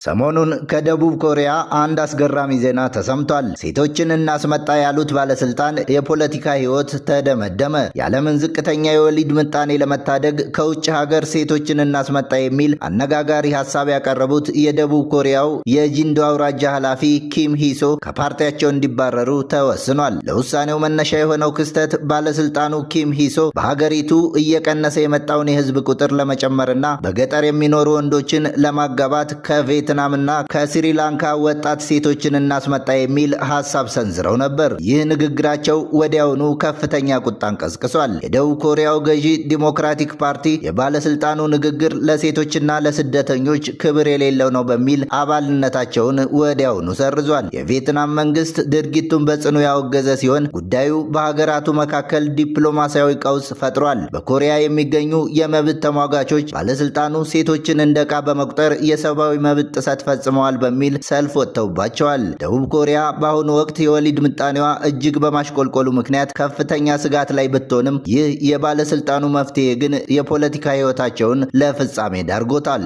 ሰሞኑን ከደቡብ ኮሪያ አንድ አስገራሚ ዜና ተሰምቷል። ሴቶችን እናስመጣ ያሉት ባለስልጣን የፖለቲካ ሕይወት ተደመደመ። የዓለምን ዝቅተኛ የወሊድ ምጣኔ ለመታደግ ከውጭ ሀገር ሴቶችን እናስመጣ የሚል አነጋጋሪ ሀሳብ ያቀረቡት የደቡብ ኮሪያው የጂንዶ አውራጃ ኃላፊ ኪም ሂሶ ከፓርቲያቸው እንዲባረሩ ተወስኗል። ለውሳኔው መነሻ የሆነው ክስተት ባለስልጣኑ ኪም ሂሶ በሀገሪቱ እየቀነሰ የመጣውን የህዝብ ቁጥር ለመጨመርና በገጠር የሚኖሩ ወንዶችን ለማጋባት ከቬትናምና ከስሪላንካ ወጣት ሴቶችን እናስመጣ የሚል ሀሳብ ሰንዝረው ነበር። ይህ ንግግራቸው ወዲያውኑ ከፍተኛ ቁጣን ቀስቅሷል። የደቡብ ኮሪያው ገዢ ዲሞክራቲክ ፓርቲ የባለስልጣኑ ንግግር ለሴቶችና ለስደተኞች ክብር የሌለው ነው በሚል አባልነታቸውን ወዲያውኑ ሰርዟል። የቪየትናም መንግስት ድርጊቱን በጽኑ ያወገዘ ሲሆን ጉዳዩ በሀገራቱ መካከል ዲፕሎማሲያዊ ቀውስ ፈጥሯል። በኮሪያ የሚገኙ የመብት ተሟጋቾች ባለስልጣኑ ሴቶችን እንደ ዕቃ በመቁጠር የሰብአዊ መብት ጥሰት ፈጽመዋል በሚል ሰልፍ ወጥተውባቸዋል። ደቡብ ኮሪያ በአሁኑ ወቅት የወሊድ ምጣኔዋ እጅግ በማሽቆልቆሉ ምክንያት ከፍተኛ ስጋት ላይ ብትሆንም ይህ የባለስልጣኑ መፍትሄ ግን የፖለቲካ ሕይወታቸውን ለፍጻሜ ዳርጎታል።